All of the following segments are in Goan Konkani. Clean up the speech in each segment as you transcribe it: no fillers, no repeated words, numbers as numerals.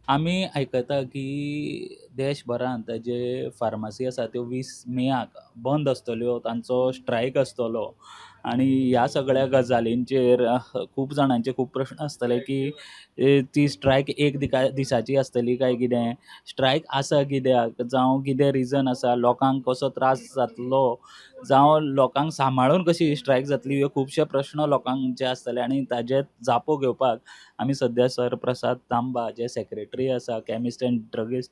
आमी आयकता की देशभरांत जे फार्मासी आसा त्यो 20 मेयाक बंद आसतल्यो, तांचो स्ट्रायक आसतलो आनी ह्या सगळ्या गजालींचेर खूब जाणांचे खूब प्रश्न आसतले की ती स्ट्रायक एक दिसाची आसतली काय कितें, स्ट्रायक आसा कित्याक, जावं कितें रिजन आसा, लोकांक कसो त्रास जातलो, जावं लोकांक सांबाळून कशी स्ट्रायक जातली, ह्यो खुबशे प्रश्न लोकांचे आसतले आनी ताजे जापो घेवपाक आमी सद्या सर प्रसाद तांबा जे सेक्रेटरी आसा, chemist and druggist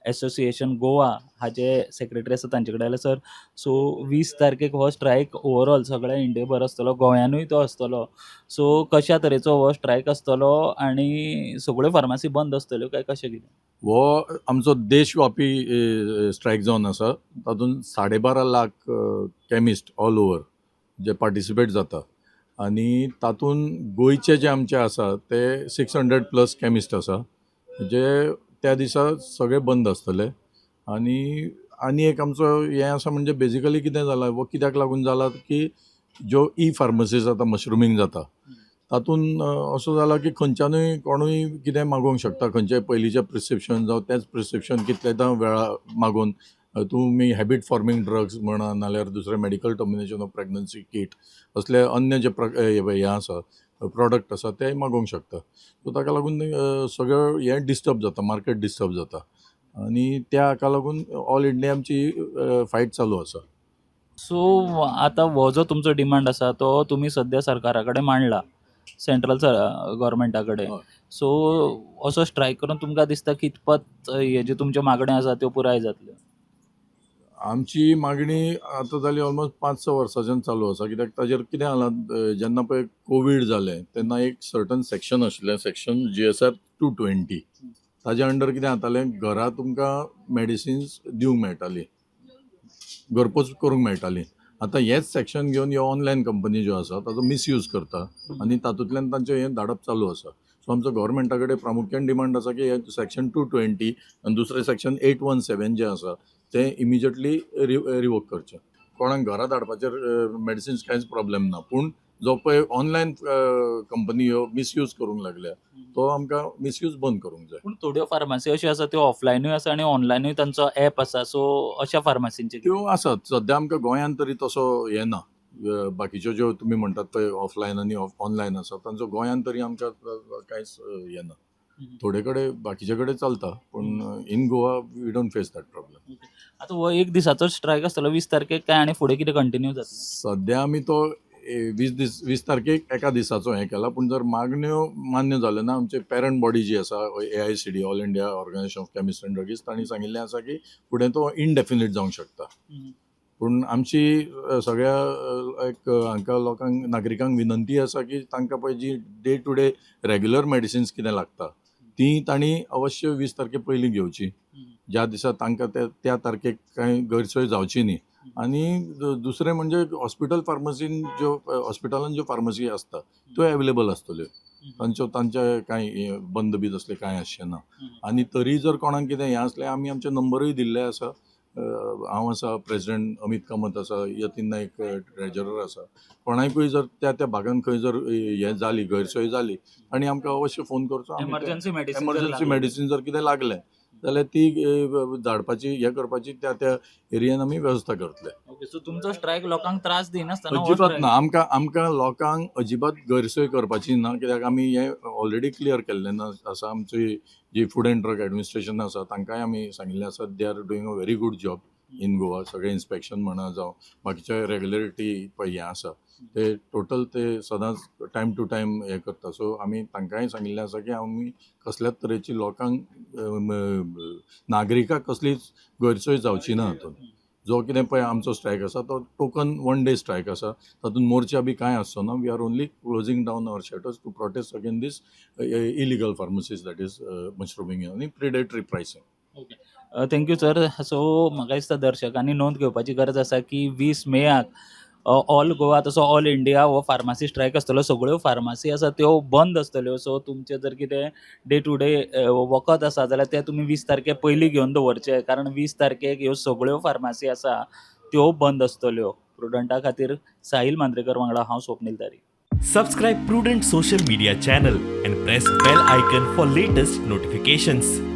association Goa हाजे सेक्रेटरी आसा, तांचे कडेन आयला. सर, सो 20 तारखेक हो स्ट्रायक ओवरऑल सगळ्या इंडियेभर आसतलो, गोंयानूय तो आसतलो. सो कश्या तरेचो हो स्ट्रायक आसतलो आनी सगळ्यो फार्मासी बंद आसतल्यो काय कशें कितें? हो आमचो देशव्यापी स्ट्रायक जावन आसा. तातूंत 12.5 लाख केमिस्ट ऑल ओवर जे पार्टिसिपेट जाता आनी तातूंत गोंयचे जे आमचे आसा ते 600+ केमिस्ट आसा, जे त्या दिसा सगळे बंद आसतले. आनी आनी एक आमचो हें आसा, म्हणजे बेजिकली कितें जालां वो कित्याक लागून जाला की ज्यो ई फार्मसीज आतां मशरुमींग जाता, तातूंत असो जाला की खंयच्यानूय कोणूय कितें मागोवंक शकता. खंयचेय पयलींचें प्रिस्क्रिप्शन जावं तेंच प्रिस्क्रिप्शन कितलेदां वेळा मागोवन तुमी हॅबीट फॉर्मींग ड्रग्स म्हणा, नाल्यार दुसरें medical termination of pregnancy kit असले अन्य जे हे आसा, प्रॉडक्ट आसा, ते मागोवंक शकता. सो ताका लागून सगळें हें डिस्टर्ब जाता, मार्केट डिस्टर्ब जाता आनी त्या हाका लागून ऑल इंडिया आमची फायट चालू आसा. सो आतां हो जो तुमचो डिमांड आसा तो तुमी सद्या सरकारा कडेन मांडला, सेंट्रल गव्हर्मेंटा कडेन. हय. सो असो स्ट्रायक करून तुमकां दिसता कितपत हे ज्यो तुमच्यो मागण्यो आसा त्यो पुराय जातल्यो? आमची मागणी आतां जाली ऑलमोस्ट 5-6 वर्सांच्यान चालू आसा, कित्याक ताजेर कितें जालां, जेन्ना पळय कोवीड जालें तेन्ना एक सर्टन सेक्शन आशिल्लें, सेक्शन जीएसआर 220. ताजे अंडर कितें जातालें, घरा तुमकां मेडिसिन्स दिवंक मेळटाली, घरपोच करूंक मेळटाली. आतां हेच सेक्शन घेवन ह्यो ऑनलायन कंपनी ज्यो आसा ताजो मिसयूज करता आनी तातूंतल्यान तांचें हें धाडप चालू आसा. सो आमचो गव्हर्मेंटा कडेन प्रामुख्यान डिमांड आसा की हे सेक्शन 220 आनी दुसरें सेक्शन 817 जें आसा तें इमिजिएटली रिवोक करचें. कोणाक घरा धाडपाचेर मेडिसिन्स कांयच प्रॉब्लेम ना, पूण जो पळय ऑनलायन कंपनी ह्यो मिसयूज करूंक लागल्या तो आमकां मिसयूज बंद करूंक जाय. पूण थोड्यो फार्मासी अश्यो आसा त्यो ऑफलायनूय आसा आनी ऑनलायनूय तांचो एप आसा. सो अशा फार्मासींचे कितें? त्यो आसात. सद्या आमकां गोंयांत तरी तसो हें ना. बाकीच्यो ज्यो तुमी म्हणटात पळय ऑफलायन आनी ऑनलायन आसा, तांचो गोंयांत तरी आमकां कांयच हें ना. थोडे कडेन बाकीचे कडेन चलता, पूण in Goa we don't face that problem. आतां हो एक दिसाचो स्ट्रायक आसतलो 20 तारखेक काय आनी फुडें कितें कंटिन्यू जातलें? सद्या आमी तो 20 दीस, 20 तारखेक एका दिसाचो हें केला. पूण जर मागण्यो मान्य जाल्यो ना, आमचे पेरंट बॉडी जी आसा, AICD, All India Organisation of Chemist and Druggist, तांणी सांगिल्लें आसा की फुडें तो इनडेफिनीट जावंक शकता. पूण आमची सगळ्या एक हांकां लोकांक, नागरिकांक विनंती आसा की तांकां पळय जी day to day regular medicines कितें लागता ती तांणी अवश्य 20 तारखे पयलीं घेवची, ज्या दिसा तांकां त्या त्या तारखेक कांय गैरसोय जावची न्ही. आनी दुसरें म्हणजे हॉस्पिटल फार्मसीन ज्यो, हॉस्पिटलान ज्यो फार्मसी आसता त्यो एवेलेबल आसतल्यो, तांच्यो तांचे कांय हें बंद बी तसलें कांय आसचें ना. आनी तरी जर कोणाक कितें हें आसलें, आमी आमचे नंबरूय दिल्ले आसा. हांव आसा प्रेसिडेंट, अमीत कामत आसा, यतीन नायक ट्रेजरर आसा. कोणाकूय जर त्या त्या भागान खंय जर हें जाली, गैरसोय जाली आनी आमकां अवश्य फोन करचो. आमी एमर्जन्सी मेडिसीन. एमर्जन्सी मेडिसीन जर कितें लागलें जाल्यार ती धाडपाची, हें करपाची त्या त्या एरियान आमी वेवस्था करतले. ओके, सो तुमचो स्ट्रायक लोकांक त्रास दिनासतना हो अजिबात strike. ना. आमकां लोकांक अजिबात गैरसोय करपाची ना, कित्याक आमी हें ऑलरेडी क्लियर केल्लें ना आसा. आमची जी फूड अँड ड्रग एडमिनिस्ट्रेशन आसा तांकांय आमी सांगिल्लें आसा. They are doing a very good job in Goa. सगळें इन्स्पेक्शन म्हणा जावं बाकीचे रेगुलरिटी पळय हें आसा ते टोटल ते सदांच टायम टू टायम हें करता. सो आमी तांकांय सांगिल्लें आसा की आमी कसल्याच तरेची लोकांक, नागरिकांक कसलीच गैरसोय जावची ना. हातूंत जो कितें पळय आमचो स्ट्रायक आसा तो टोकन वन डे स्ट्रायक आसा. तातूंत मोर्चा बी कांय आसचो ना. We are only closing down our shutters to protest against this illegal pharmacies that is mushrooming आनी predatory pricing. Thank you sir. So म्हाका दिसता दर्शकांनी नोंद घेवपाची गरज आसा की 20 मेयाक ऑल गोवा तसो ऑल इंडिया हो फार्मासी स्ट्रायक आसतलो. सगळ्यो फार्मासी आसा त्यो बंद आसतल्यो. सो तुमचें जर कितें डे टू डे वखद आसा जाल्यार तें तुमी 20 तारखे पयलीं घेवन दवरचें, कारण 20 तारखेक ह्यो सगळ्यो फार्मासी आसा त्यो बंद आसतल्यो. प्रुडंटा खातीर साहील मांद्रेकर वांगडा हांव स्वप्नील तारी. Subscribe Prudent Social Media channel and press bell icon for latest notifications.